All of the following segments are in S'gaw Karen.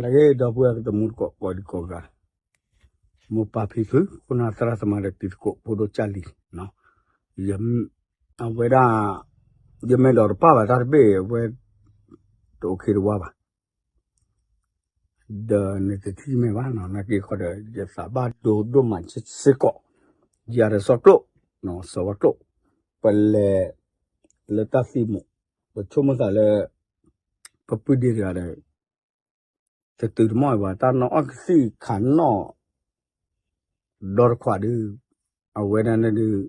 လၢဂ့ၤ ဒီပုၢ်ဝဲၢ်ကတမူတကိးကိးဒံကိးဂၤ, မိၢ်ပၢ်ဖံဖု ခိၣ်နၢ်သရၣ်သမါဒီးတံၤသကိးဖိဒိၣ်ကၢ်လံၤ, အဝဲဒၣ် ယမ့ၢ်ဒိးတပၢ်ဘၣ်တၢ်တဘ့ၣ် အဝဲ တအိၣ်ခ့တဝါဘၣ်, ဒီးနတထံၣ်မ့ၢ်ဘၣ်နီၤ နာ်က့ခီဒီး ယသးဘၣ်ဒိဒိၣ်မးစ့ၢ်ကီး, ယၤဒီးစီၤကျိာ်, စီၤဝါကျိာ်, ပလဲၤ လၢတၢ်သံမိၣ်, ပဆိကမိၣ်သးလၢ ပပုၢ်ဒ့တဂၤဒီး တတုၤတမီၢ်အံၤဘၣ် တၢ်နီၣ်အီၣ်ကသံၣ်ခးနီၣ် ဒီတခွးဒုး အဝဲဒၣ်န့ၣ်ဒုး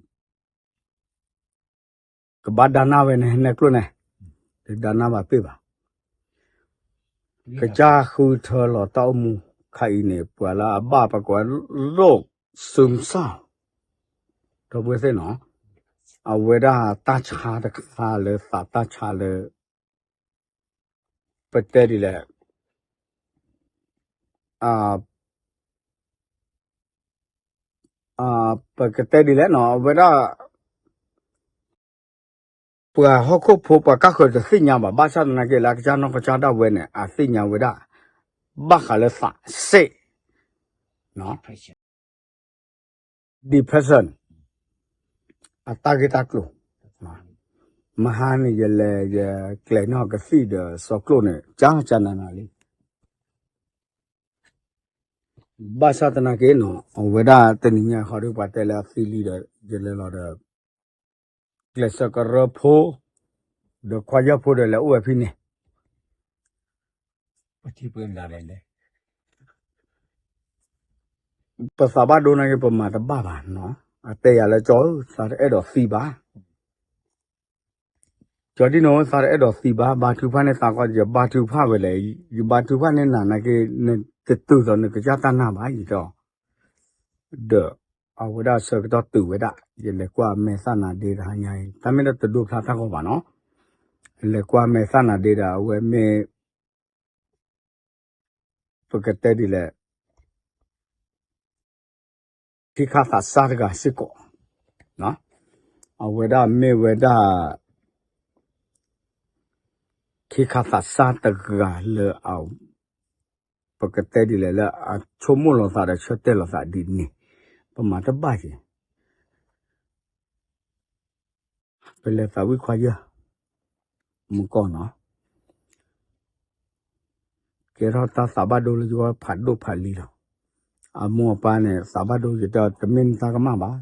ကဘၣ်ဒါနၢ်ဝဲန့ၣ် နဲကျိၣ်န့ၣ်, တဒါနၢ်ဘၣ်ပ့ၢ်ဘၣ်. ကစၢ်ဃုထၢလီၤတၢ်အိၣ်မူခါအံၤန့ၣ် ပှၤလၢအဘၣ်ပှၤကိးဝဲ ရိၣ်စုစၢ် ဒီပုၢ်ဝဲၢ်သ့ၣ်နီၤ, အဝဲဒၣ်တၢ်ဆါတခါလၢသးတၢ်ဆါလၢ ပတဲဒ်လဲၣ် ပကတဲဒ်လဲၣ်နီၤ အဝဲဒၣ် ပှၤဟီၣ်ခိၣ်ဖိပှၤကၢ်ဃၢၤတသ့ၣ်ညါဘၣ် ဘၣ်ဆၣ်သနာ်က့လၢအကစၢ်နီၢ်ကစၢ်ဒၣ်ဝဲန့ၣ် အသ့ၣ်ညါဝဲဒၣ် ဘၣ်ဃးလၢသးစ့ၢ် depression အတၢ်ဂ့ၢ်တၢ်ကျိၤ, မဟါန့ၣ် ယလဲၤယကျဲၤန့ၢ်ကသံၣ်ဒီးစီၤကျိာ်န့ၣ် ကၢကၢနးနးလံ. ဘၣ်ဆၣ်သနာ်က့နီၤ အဝဲဒၣ်တနံၤညါဃီဒီး ပှၤတဲလၢအသံလံဒီး ယလဲၤလီၤဒီး ကျဲးစၢးကရၢဖိ ဒီးခွါယၢၢ်ဖိဒီးလဲၤအိၣ်ဝဲဖဲန့ၣ် ပသးဘၣ်ဒိနာ်က့ ပမၤတဘၣ်ဘၣ်နီၤ. အတဲယၤလၢ ကၠီဧၢ သးတအဲၣ်ဒိးသံဘၣ်, ကၠီဒ်နီၢ်ဧၢ သးတအဲၣ်ဒိးသံဘၣ်, ဘါထုကဖၣ်န့ၢ်သးကီး ယဘါထုကဖၣ်ဝဲလဲၣ်, ယဘါထုကဖၣ်န့ၢ်နၤနာ်က့ နတတုၤသိးနကစၢ်တၢ်နာ်ဘၣ် ယတဲအီၤ. ဒီးအဝဲဒၣ်ဆၢကတီၢ်တုၤဝဲဒၣ် ယလဲၤကွၢ်မဲာ်သၣ်နၤဒ့တဟါညါအံၤ တၢ်မ့ၢ်တၢ်တဒိဖျါတၢ်ဂီၤဘၣ်နီၤ. လဲၤကွၢ်မဲာ်သၣ်နၤဒ့ဒီး အဝဲမ့ၢ် ပကတဲဒ်လဲၣ် ခ့ခါသးစၢ်တဂၤစ့ၢ်ကီး, အဝဲဒၣ်မ့ၢ်ဝဲဒၣ် ခ့ခါသးစၢ်တဂၤလၢ ပကတဲဒ်လဲၣ်လၢအဆိကမိၣ်လီၤသးဒီးဆၢတဲာ်လီၤသးဒ်န့ၣ်, ပမၤတဘၣ်က့ၤ ပလဲၤသးဝံၣ်ခွါယၢၢ် မုၢ်ကီၢ်နီၤ, ကဲထီၣ်တၢ်သးဘၣ်ဒိလၢယဂီၢ်ဖးဒိၣ်ဖးလံလီၤ. အမိၢ်အပၢ်န့ၣ် သးဘၣ်ဒိယတဲ တမ့ၢ်နတၢ်ကမၣ်ဘၣ်.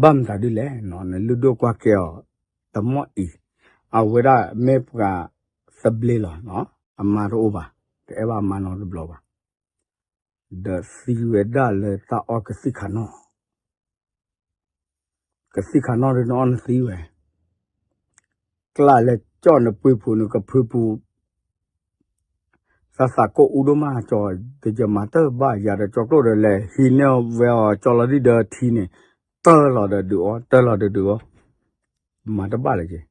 ဘၣ်မတၤဒ်လဲၣ်နီၤ နလုၢ်ဒိၣ်ကွၢ်ကဲအီၤ တမီၢ်အံၤ, အဝဲဒၣ်မ့ၢ်ပှၤသဘျ့လီၤ, အမါတအိၣ်ဘၣ်, တအဲၣ်ဘၣ်အမါနီတဘျီဘၣ်. ဒီးသံဝဲဒၣ်လၢတၢ်အီၣ်ကသံၣ်ခးနီၣ် ကသံၣ်ခးနီၣ်ဒ်နအီၣ်နသံဝဲ, ကျါလဲၤကၠီၣ်နပှ့ၤပူၤနကဖုပူၤ, သးသးကိးအူဒိၣ်မးကၠီ, တယမၤတၢ်ဘၣ်ယၤဒီးကၠီကျိာ်ဒီး လဲၤဟံးန့ၢ်ဝဲအီၤကၠီလီၤဒံၣ်ဒီးထံန့ၣ်, တၢၢ်လီၤဒီးဒုးအီၣ် တၢၢ်လီၤဒီးဒုးအီၣ်, မၤတဘၣ်လၢၤက့ၤ.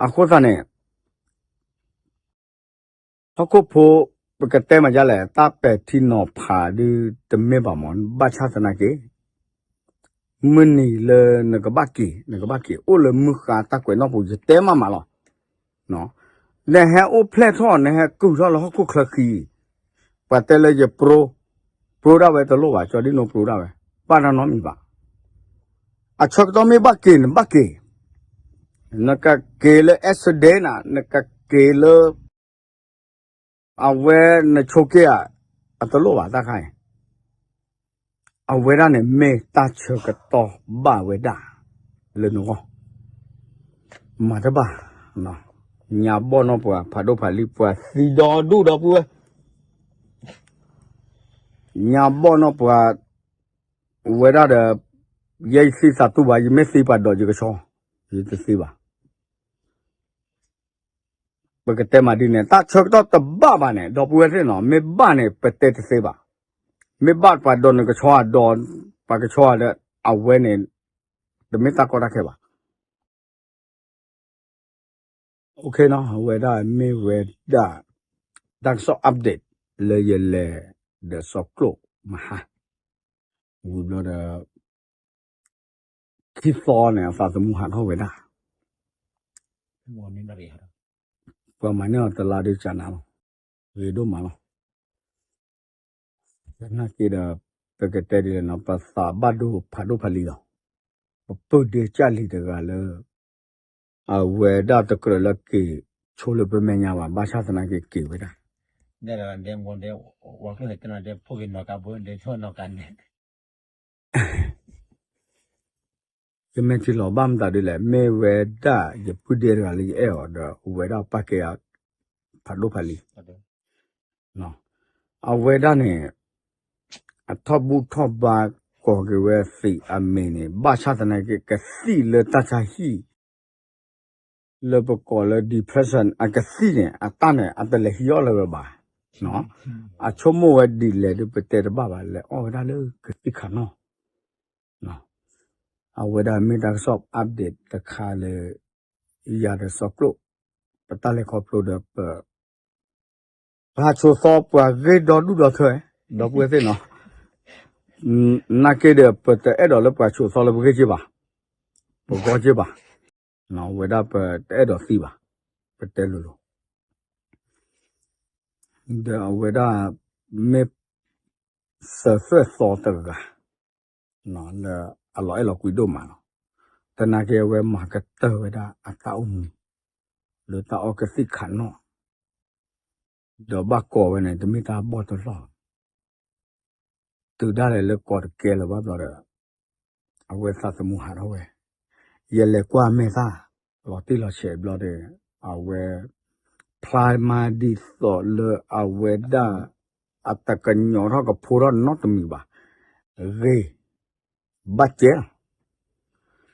အဃိသတးန့ၣ် ဟီၣ်ခိၣ်ဖိ ပကတဲမၤဒ်လဲၣ် တၢ်ပဲာ်ထံနီၤဖးဒုးတမ့ၢ်ဘၣ်မး ဘၣ်ဆၣ်သနာ်က့ မုၢ်နံၤလၢနကဘၣ်က့ၤ နကဘၣ်က့ၤ အိၣ်လၢမုၢ်ဃါတၢ်ကွဲးနီၣ်ပူၤ ယတဲမးမးလီၤ. နဟဲအိၣ်ဖျဲၣ်ထီၣ် နဟဲကုၢ်ထီၣ်လၢဟီၣ်ခိၣ်ချၢဃံ, ပှၤတဲလၢယပြိ, ပြိဒၣ်ဝဲတလိၣ်ဘၣ် ကၠီဒံၣ်နိပြိဒၣ်ဝဲ, ဘၣ်တၢ်နီတမံၤဘၣ်. အဆၢကတီၢ်မ့ၢ်ဘၣ်က့ၤ နဘၣ်က့ၤ, နကက့ၤလၢ accident နကက့ၤလၢ အဝဲနဆိးက့ဧါ, အတလိၣ်ဘၣ်တၢ်ခါအံၤ, အဝဲဒၣ်န့ၣ်မ့ၢ်တၢ်ဆၢကတီၢ်ဘၣ်ဝဲဒၣ်လၢနဂီၢ်, မၤတဘၣ်, ညါဘီၣ်နီၢ်ပှၤ ဖးဒိၣ်ဖးလံၤ ပှၤသံဒီဒူၣ်ဒီပုၢ်ဝဲၢ်, ညါဘီၣ်နီၢ်ပှၤ, ဝဲဒၣ်ဒီး, ယဲယသံသးတူၢ်ဘၣ် ယမ့ၢ်သံပှၤဒိးယကဆီ, ယတသံဘၣ် ပကတဲမးဒ်န့ၣ် တၢ်ဆၢကတီၢ်တဘၣ်ဘၣ်န့ၣ် ဒီပုၢ်ဝဲၢ်သ့ၣ်နီၤ မ့ၢ်ဘၣ်န့ၣ် ပတဲတသ့ဘၣ်. မ့ၢ်ဘၣ်ပှၤဒိးနကဆီဧါ ဒိးပှၤကဆီဧါဒီး အဝဲန့ၣ် တမ့ၢ်တၢ်ကီတၢ်ခဲဘၣ်. အဝဲဒၣ်မ့ၢ်ဝဲဒၣ် တၢ်ကစီၣ် update လၢယလဲၤဒီးစီၤကျိာ်မဟါ ဝံၤဘျီဒီး ခံသီန့ၣ် အသးသမူဟးထီၣ်ဝဲဒၣ်, ပှၤမၤန့ၢ်အီၤတလါဒုးကနၤလီၤ. ဂ့ၤဒိၣ်မးလီၤ. သနာ်က့ဒီး ပကတဲဒ်လဲၣ်နီၤ ပသးဘၣ်ဒိဖးဒိၣ်ဖးလံၤလီၤ. ပပုၢ်ဒ့ကၢ်လံၤတဂၤလၢ အဝဲဒၣ်တကြၢးလၢက့ၤဆိလၢပမဲာ်ညါဘၣ် ဘၣ်ဆၣ်သနာ်က့က့ၤဝဲဒၣ် ယမ့ၢ်ထံၣ်လီၤဘၣ်မတၤဒ်လဲၣ် မ့ၢ်ဝဲဒၣ်ယပုၢ်ဒ့တဂၤလၢယအဲၣ်အီၤဒီး ဝဲဒၣ်ပာ်ကဲအ ဖးဒိၣ်ဖးလံၤ အဝဲဒၣ်န့ၣ် အထီၣ်ဘူၣ်ထီၣ်ဘါကိးက့ၤဝဲသံးအမံၤန့ၣ် ဘၣ်ဆၣ်သနာ်က့ ကသံၣ်လၢတၢ်ဆါဟံၣ် လၢပကိးလၢ depression အကသံၣ်န့ၣ် အတၢ်န့ၣ် အတလဲၤဟံးအီၣ်လၢၤဝဲဘၣ်. အဆိကမိၣ်ဝဲဒ်လဲၣ်ဒီးပတဲတဘၣ်ဘၣ် လဲၤအီၣ်ဝဲဒၣ်လၢကသံၣ်ခးနီၣ် အဝဲဒၣ်မ့ၢ်တၢ်ကစီၣ် update တခါလၢ ယၤဒီးစီၤကျိၣ် ပတၢ်လဲၤခီဖျိဒီးပ ပှၤဆိးသီပှၤဂ့ၢ်ဒီဒူၣ်ဒီထၢ ဒီပုၢ်ဝဲၢ်သ့ၣ်နီၤ နာ်က့ဒီး ပတအဲၣ်ဒိးလၢပှၤဆိးသီလၢပဂ့ၢ်က့ဘၣ်, ပဂီၢ်က့ဘၣ်, ဝဲဒၣ်ပတအဲၣ်ဒိးသံဘၣ်, ပတဲလိၤလိၤ, ဒီးအဝဲဒၣ် မ့ၢ် စၢၤသွဲၣ်သီတဂၤ လၢအလီၤအဲၣ်လီၤကွံဒိၣ်မးလီၤ. သနာ်က့အဝဲမၤကတၢၢ်ဝဲဒၣ်အတၢ်အိၣ်မူ လၢတၢ်အီၣ်ကသံၣ်ခးနီၣ် ဒီးဘၣ်ကိးဝဲန့ၣ် တမ့ၢ်တၢ်ဘီၣ်တလီၢ်လီၤ. တုၤဒၣ်လဲာ်လၢကိးတကဲလၢၤဘၣ်ဘျီဒီး အဝဲသးသမူဟးထီၣ်ဝဲ, ယလဲၤကွၢ်မဲာ်သၣ် လီၤတံၢ်လီၤဆဲးဘျီဒီး အဝဲ ဖျါမၤဒ်သိးလၢအဝဲဒၣ် အတကညီၤထီၣ်ကဖိထီၣ်နီတမံၤဘၣ်, ဂ့ၤ ဘၣ်ကဲလီ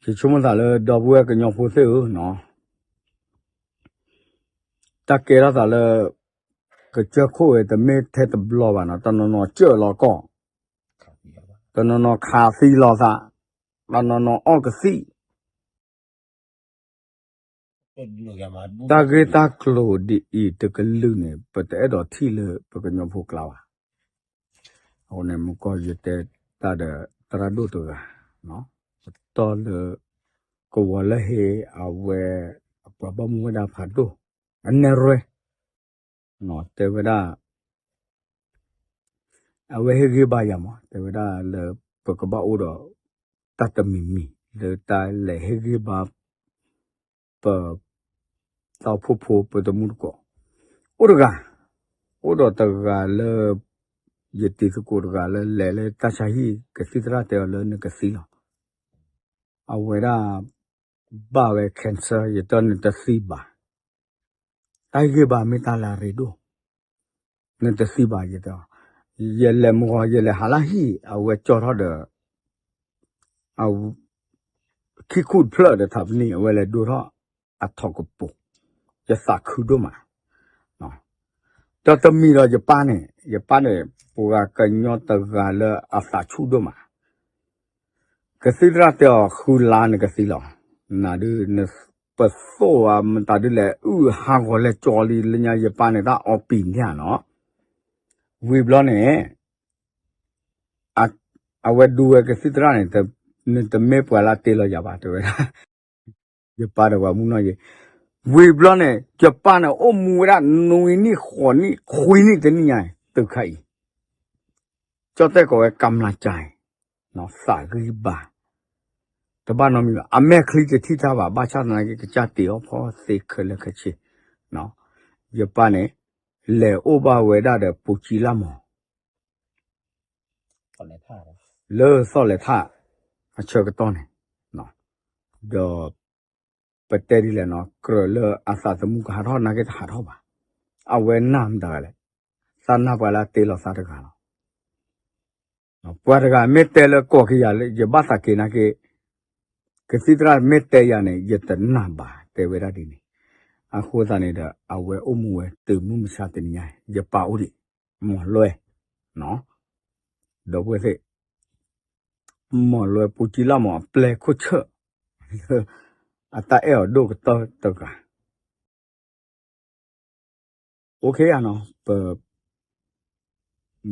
ၤ. ယဆိကမိၣ်သးလၢ ဒီပုၢ်ဝဲၢ်ကညီဖိသ့ၣ်ဧၢနီၤ တၢ်ကဲထီၣ်သးလၢ ကစၢၢ်ခိၣ်ဝဲတမ့ၢ်ထဲတဘျီဘၣ်နီၤ, တနီၤနီၤစၢၢ်လီၤကီၢ်, တနီၤနီၤခးသံလီၤသး, တနီၤနီၤအီၣ်ကသံၣ်, တၢ်ဂ့ၢ်တၢ်ကျိၤဒ်အံၤတကလုာ်န့ၣ် ပတအဲၣ်ဒိးထံၣ်လၢပကညီဖိကျါဘၣ်. အဃိန့ၣ် မုၢ်ကီၢ်ယတဲတၢ်ဒီးသရၣ်ဒိၣ်တဂၤ, ပတီၢ်လၢ ကဝီၤလၢဟ့အဝဲ အပှၤဘၣ်မူဝဲဒၣ်ဖးဒိၣ် အနဲၣ်ရွဲၣ် တဲဝဲဒၣ် အဝဲဟ့ၣ်ဂံၢ်ဘါယၤမး တဲဝဲဒၣ်လၢ ပကဘၣ်အိၣ်ဒီး တၢ်တမံၤမံၤ လၢတၢ်လဲၤဟ့ၣ်ဂံၢ်ဘါ ပ တၢ်အိၣ်ဖှိၣ်ဖိ ပတမူတကိး အိၣ်တဂၤ, အိၣ်ဒီးတဂၤလၢ ယတံၤသကိးတဂၤလၢ လဲၤလၢတၢ်ဆါဟံၣ် ကသံၣ်သရၣ်တဲအီၤလၢနကသံလီၤ. အဝဲဒၣ် ဘၣ်ဝဲ cancer ယတဲနတသံဘၣ် တၢ်ဟ့ၣ်ဂံၢ်ဘါမ့ၢ်တၢ်လၢအရ့ဒိၣ်, နတသံဘၣ်ယတဲ, ယလဲၤမုၢ်ဂီၤ ယလဲၤဟးလၢဟံၣ် အဝဲကၠီထီၣ်ဒီး အခံခူၣ်တဖျၢၣ်ဒီးထးပနံၣ် အဝဲလဲၤဒိထီၣ် အထီၣ်ကပူၤ, ယသးခုဒိၣ်မး ဒီးတမံၤဒီးယပၢ်န့ၣ် ယပၢ်န့ၣ် ပှၤကညီတဂၤလၢအသးဆူၣ်ဒိၣ်မး, ကသံၣ်သရၣ်တဲအီၤဃုလါနကသံလီၤ, နဒုး ပသိၣ်ဧါမတၤဒုးလဲၣ် အုၣ်ဟးဂီၤလဲၤကၠီလံ လၢညါယပၢ်န့ၣ်တၢ်အီပံၤန့ၣ်နီၤ, ဝံၤဘျီန့ၣ် အဝဲဒူဝဲကသံၣ်သရၣ်န့ၣ် နတမ့ၢ်ပှၤလၢတ့လီၤယၤဘၣ် တဲဝဲဒၣ် ယပၢ်ဒီးပှၤမုၢ်နီၢ်ယံၤ, ဝံၤဘျီန့ၣ် ယပၢ်န့ၣ် အိၣ်မူဝဲဒၣ်နွံနံၣ်ဃိးနံၣ်ခွံနံၣ်တနံၣ်ညါ တုၤခါအံၤ, ကၠီၣ်တဲၣ်ကိးဝဲ ကမျၢ်ကၠဲ သးဂံၢ်ဘါ တဘၣ်နီတမံၤဘၣ်, အမဲာ်ချံတထံၣ်တၢ်ဘၣ်, ဘၣ်ဆၣ်သနာ်က့ ကစၢ်တ့အီၤဖီသ့ခဲလၢာ်ခဲဆ့, ယပၢ်န့ၣ် လဲၤအိၣ်ဘၣ်ဝဲဒၣ်ဒီးပူၤကံလၢ်မီၤ လၢသီၣ်လဲၤထၣ် အဆၢကတီၢ်န့ၣ်, ဒီး ပတဲဒ်လဲၣ်နီၤ ကြၢးလၢအသးသမူကဟးထီၣ်နာ်က့တဟးထီၣ်ဘၣ်, အဝဲနာ်မတၤလဲၣ်, သးနာ်ပှၤလၢအတ့လီၤသးတဂၤလီၤ. ပှၤတဂၤမ့ၢ်တဲလၢကိးက့ၤယၤလၢ ယဘၣ်သးက့ၤနာ်က့ ကသံၣ်သရၣ်မ့ၢ်တဲယၤန့ၣ် ယတနာ်ဘၣ် တဲဝဲဒၣ်ဒ်န့ၣ်, အဃိသတးန့ၣ်ဒီး အဝဲအိၣ်မူဝဲတုၤမုၢ်မဆါတနံၤညါ ယပၢ်အိၣ်ဒံး မီၢ်လွဲၢ် ဒီပုၢ်ဝဲၢ်သ့ၣ် မီၢ်လွဲၢ်ပူၤကံလၢ်မီၤအပျဲၢ်ခိၣ်ဆၢၣ် အတၢ်အဲၣ်အီၤဒိၣ်ကတၢၢ်တဂၤ OK ဧါနီၤ, ပ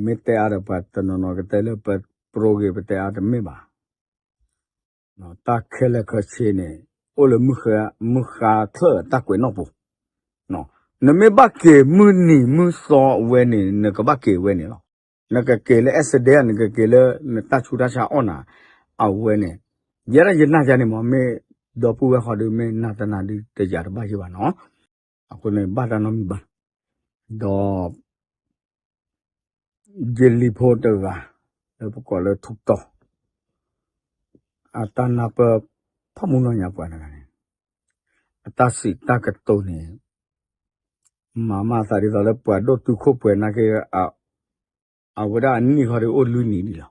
မ့ၢ်တဲအါဒီးပှၤတနီၤနီၤကတဲလၢ ပပြိဂ့ၤ ပတဲအါတမ့ၢ်ဘၣ်. တၢ်ခဲလၢာ်ခဲဆ့န့ၣ် အိၣ်လၢမုၢ်ဃါချၢၣ်တၢ်ကွဲးနီၣ်ပူၤ, နမ့ၢ်ဘၣ်က့ၤမုၢ်နံၤမုၢ်သီဝဲန့ၣ် နကဘၣ်က့ၤဝဲန့ၣ်လီၤ. နကက့ၤလၢ accident နကက့ၤလၢနတၢ်ဆူးတၢ်ဆါအီၣ်နၤ အဝဲန့ၣ် ယဲဒၣ်ယနာ်ယၤန့ၣ်မ့ၢ် မ့ၢ်ဒီပုၢ်ဝဲၢ်ဃီဒီး မ့ၢ်နာ်တနာ်ဒုတယၤတဘၣ်ယံၤဘၣ်နီၤ. အဃိန့ၣ် ဘၣ်တၢ်နီတမံၤဘၣ်. ဒီး ယလံၤဖိတဂၤ လၢပကိးလၢထူတီၤ အတၢ်နၢ်ပၢၢ် ဖးမူနီၢ်ညါပှၤတဂၤန့ၣ် အတၢ်စံးတၢ်ကတိၤန့ၣ် မၤမၤအသးဒ်သိးလၢပှၤဒိၣ်တုာ်ခိၣ်ပှဲၤနာ်က့ အဝဲဒၣ်အနံၣ်ဃီဒီးအိၣ်လွံၢ်နံၣ်ဒံးလီၤ.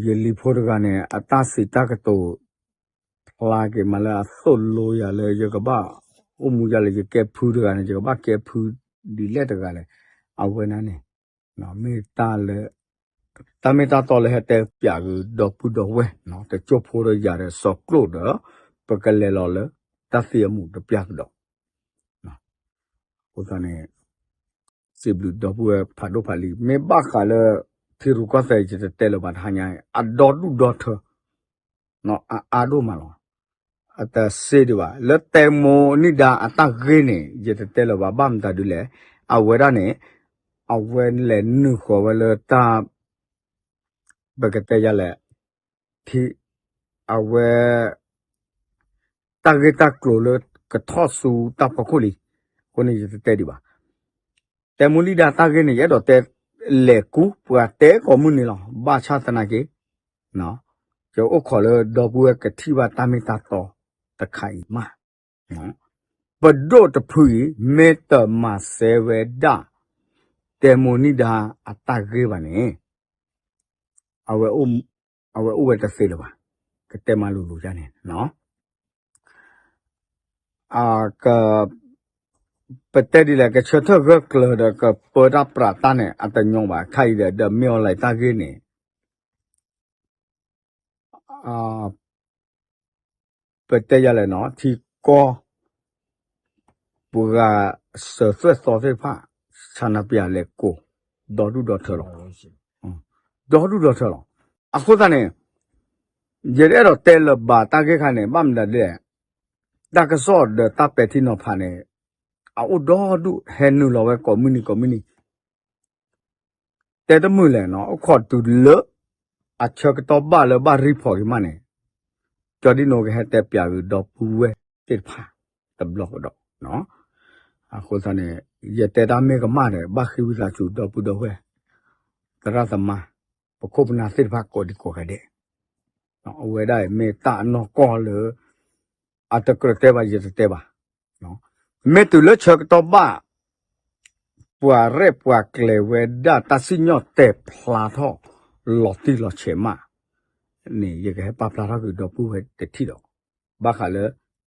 ယလံၤဖိတဂၤန့ၣ် အတၢ်စံးတၢ်ကတိၤ ဖျါက့ၤမးလၢအသိၣ်လိယၤလၢယကဘၣ်အိၣ်မူယၤလၢယကဲဖုတဂၤန့ၣ် ယကဘၣ်ကဲဖုဒ်လဲၣ်တဂၤလဲၣ်. အဝဲန့ၣ်န့ၣ် မ့ၢ်တၢ်လၢ တၢ်မ့ၢ်တၢ်တီလၢဟဲတဲပၠးဂ့ၤဒီပုၢ်ဒီဝဲၢ် တကၠိဖိဒီးယၤဒီးစီၤကျိၣ်ဒီး ပကလဲၤလီၤလၢတၢ်သံအမူးတပျၢ်ကဒီး အဃိသတးန့ၣ် စံးဘျုးဒီပုၢ်ဝဲၢ်ဖးဒိၣ်ဖးလံၤ မ့ၢ်ဘၣ်ဃးလၢ ထံရူၢ်ကီၢ်သဲး ယတတဲလၢၤဘၣ်တဟါညါ အဒီဒူၣ်ဒီထၢ အအါဒိၣ်မးလီၤ. အတစ့ဒံးဘၣ် လၢတဲမိၢ်နံၣ်ဒါအတၢ်ဂ့ၢ်န့ၣ် ယတတဲလၢၤဘၣ် ဘၣ်မတၤဒုလဲၣ် အဝဲဒၣ်န့ၣ် အဝဲလဲၤနုာ်ဃီၤဝဲလၢတၢ် ပကတဲယၤလဲၣ် ထံ အဝဲ တၢ်ဂ့ၢ်တၢ်ကျိၤလၢကထီၣ်ဆူတၢ်ဖီခိၣ်လံ. အဃိန့ၣ် ယတတဲဒံးဘၣ်. တဲမိၢ်နံၣ်ဒါတၢ်ဂ့ၢ်န့ၣ် ယအဲၣ်ဒိးတဲ လဲၤကူ ပှၤတဲကိးမုၢ်နံၤလီၤ. ဘၣ်ဆၣ်သနာ်က့ ယအိၣ်ခိးလၢဒီပုၢ်ဝဲၢ်ကထံၣ်ဘၣ်တၢ်မ့ၢ်တၢ်တီတခါအံၤမး ပဒိၣ်တဖုအံၤ မ့ၢ်တမၤစဲဝဲဒၣ် တဲမိၢ်နံၣ်ဒါအတၢ်ဂ့ၢ်ဘၣ်န့ၣ် အဝဲအိၣ်ဝဲတသ့လၢၤဘၣ်. ကတဲမၤလိၤလိၤယါန့ၣ် ပတဲဒ်လဲၣ် ကဆၢထၢၣ်ဂၢၢ်ကျၢၤဒီးကပၢတၢ်ပြးတၢ်န့ၣ် အတညီဘၣ်. ခါအံၤဒီး ဒီးမ့ၢ်အီၤလဲၣ်တၢ်ဂ့ၢ်န့ၣ် ပတဲယၤလဲၣ်နီၤ ထံကီၢ် ပှၤဂၤစၢၤသွဲၣ်သီသ့ၣ်တဖၣ် ဆန္ဒပြလဲၤကိး ဒီဒူၣ်ဒီထၢလီၤ. ဒီဒူၣ်ဒီထၢလီၤ. အဃိသတးန့ၣ် ယတအဲၣ်ဒိးတဲလၢၤဘၣ်တၢ်ဂ့ၢ်ခါန့ၣ် ဘၣ်မနုၤလဲၣ် တၢ်ကစီၣ်ဒီးတၢ်ပဲာ်ထံနီၤဖးန့ၣ် အအိၣ်ဒီဒူၣ်ဟဲနုာ်လီၤဝဲကိးမုၢ်နံၤကိးမုၢ်နံၤ တဲတမုာ်လဲၣ်နီၤ အိၣ်ခိးတုၤလၢ အဆၢကတီၢ်ဘၣ်လၢဘၣ် report က့ၤမးန့ၣ် ကၠီဒံနိကဟဲတဲပၠးဂ့ၤဒီပုၢ်ဝဲၢ်သ့ၣ်တဖၣ် တဘျီကဒီး. အဃိသတးန့ၣ် ယတဲတၢ်မ့ၢ်ကမၣ်ဒီး ဘၣ်ဃ့ဝံသးစူၤဒီပုၢ်ဒီဝဲၢ် သရၣ်သမါ ပခိၣ်ပနၢ်သ့ၣ်တဖၣ်ကိးဒံကိးဂၤဒဲး အဝဲဒၣ်အံၤမ့ၢ်တၢ်အနီၢ်ကီၢ်လၢ အတကြၢးတဲဘၣ် ယတတဲဘၣ်. မ့ၢ်တုၤလၢဆၢကတီၢ်ဘၣ် ပှၤရဲၣ်ပှၤကျဲၤဝဲဒၣ်တၢ်စံၣ်ညီၣ်တဲာ်ဖျါထီၣ် လီၤတံၢ်လီၤဆဲးမးန့ၣ် ယကဟဲပာ်ဖျါထီၣ်က့ၤဒီပုၢ်ဝဲၢ်တထံၣ်ဒီး ဘၣ်ဃးလၢ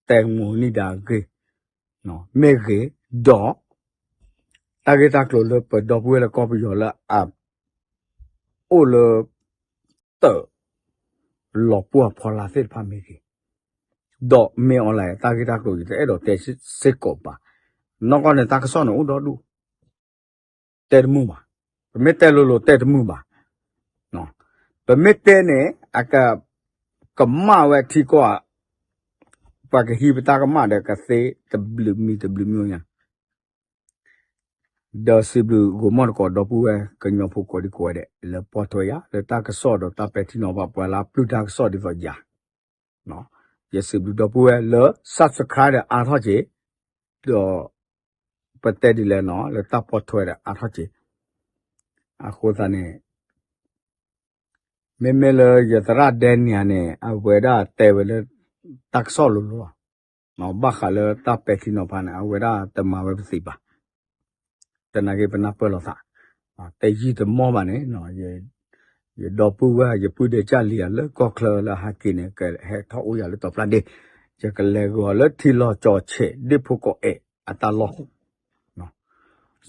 တဲမိၢ်နံၣ်ဒါအဂ့ၢ် မ့ၢ်ဂ့ၤ ဒီး တၢ်ဂ့ၢ်တၢ်ကျိၤလၢပဒီပုၢ်ဝဲၢ်လၢကီၢ်ပယီၤလၢအ အိၣ်လၢ တၢ် လီၤပှီၢ်ဖီလာ်သ့ၣ်တဖၣ်မ့ၢ်ဂ့ၤ, ဒီးမ့ၢ်အီၤလဲၣ် တၢ်ဂ့ၢ်တၢ်ကျိၤ ယတအဲၣ်ဒိးတဲစ့ၢ်ကီးဘၣ်. နီၢ်ကီၢ်န့ၣ် တၢ်ကစီၣ်န့ၣ်အိၣ်ဒီဒူၣ် တဲတမုာ်ဘၣ်. ပမ့ၢ်တဲလိၤလိၤတဲတမုာ်ဘၣ်. ပမ့ၢ်တဲန့ၣ် အက ကမၣ်ဝဲထံကီၢ် ပှၤကဟံးပတၢ်ကမၣ်ဒီးကသ့တဘျုးမံၤတဘျုးမံၤညါ ဒီးစံးဘျုးဂီၤမီၢ်တကိးဒီပုၢ်ဝဲၢ်ကညီဖိကိးဒံကိးဂၤဒဲး လၢပိာ်ထွဲယၤ လၢတၢ်ကစီၣ်ဒီးတၢ်ပဲာ်ထံနီၤဖး ပှၤလၢအပျုၢ်တၢ်ကစီၣ်ဒ်သိးယၤ ယစံးဘျုးဒီပုၢ်ဝဲၢ်လၢ subscribe ဒီးအါထီၣ်က့ၤ ဒီး ပတဲဒ်လဲၣ်နီၤ လၢတၢ်ပိာ်ထွဲဒီးအါထီၣ်က့ၤ အဃိသတးန့ၣ် မ့မ့ၢ်လၢယသရၣ်ဒဲနံၤန့ၣ် အဝဲဒၣ်တဲဝဲလၢ တၢ်ကစီၣ်လိၤလိၤလီၤ. ဘၣ်ဃးလၢတၢ်ပဲာ်ထံနီၤဖးန့ၣ် အဝဲဒၣ်တမၤဝဲပသံးဘၣ်. တနာ်က့ပနၢ်ပၢၢ်လိာ်သး တယံာ်တမီၢ်ဘၣ်န့ၣ် ယဒီပုၢ်ဝဲၢ် ယပုၢ်ဒဲကၢ်လံၤဧါ လၢကီၢ်ချၢလၢဟဲက့ၤန့ၣ် ကဟဲထီၣ်အိၣ်ယၤလၢတီၤပျၢ်ဒ့ ယကလဲၤဂီၤလၢထံလီၤကၠီၤဆဲး ဒ့ၣ်ဖိကိးအဲၣ်အတၢ်လီၢ်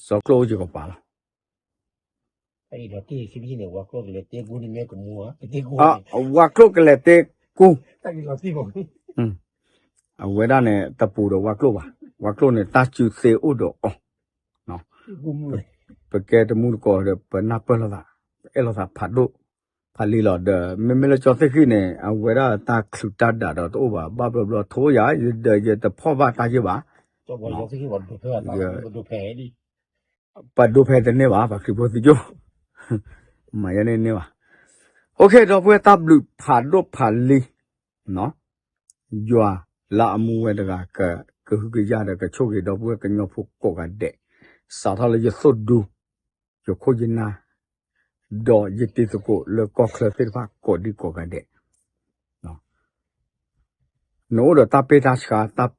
စီၤကျိၣ်အိၣ်ယကပၤလီၤ. ဝၤကျိၣ်ကလဲၤတ့ကူ အဝဲဒၣ်န့ၣ် တပူၤဒီးဝၤကျိၣ်ဘၣ်. ဝၤကျိၣ်န့ၣ် တၢ်စုသ့အိၣ်ဒီးအီၤ ပကဲတမူတကိးဒီး ပနၢ်ပၢၢ်လိာ်သး ပအဲၣ်လိာ်သးဖးဒိၣ်, ဖး ဖးလံလီၤဒီး မ့မ့ၢ်လၢကၠီသ့ၣ်ဃံၣ်န့ၣ် အဝဲဒၣ်တၢ်ချုးတၢ်ဒးဒီးတအိၣ်ဘၣ် ဘၣ်ဘျီဘျီထိယၤ ဒီးယတဖီၣ်ဘၣ်တၢ်ယဲၢ်ဘၣ်, ပှၤဒိဖဲတန့ၢ်ဘၣ် ပှၤခရံာ်ဖိသံကၠိၣ်, မၤယဲန့ၣ်န့ၢ်ဘၣ်. အိၣ်ခ့ ဒီပုၢ်ဝဲၢ် တၢ်ဘျုးဖးဒိၣ်ဖးလံ ယွၤလၢအမူဝဲတဂၤ ကဟုကယာ်ဒီးကဆိၣ်ဂ့ၤ ဒီပုၢ်ဝဲၢ်ကညီဖိကိးဂၤဒဲး, စးထီၣ်လၢယသိၣ်ဒူ, ယခိၣ်ယနၢ်, ဒီးယတံၤသကိးလၢကီၢ်ချၢသ့ၣ်တဖၣ်ကိးဒံကိးဂၤဒဲး, နအိၣ်ဒီးတၢ်ပ့ၢ်တၢ်ဆှး တၢ်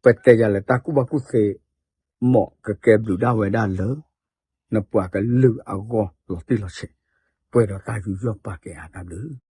ပတဲယၤလၢတၢ်ကူၣ်ဘၣ်ကူၣ်သ့ မ်ကကဲဘျုးဒၣ်ဝဲဒၣ်လၢ နပှၤကလုာ်အဂီၢ်လီၤတံၢ်လီၤဆဲး, ပှဲၤဒီးတၢ်ယူးယီၣ်ပာ်ကဲအါတၢ်ဘျုး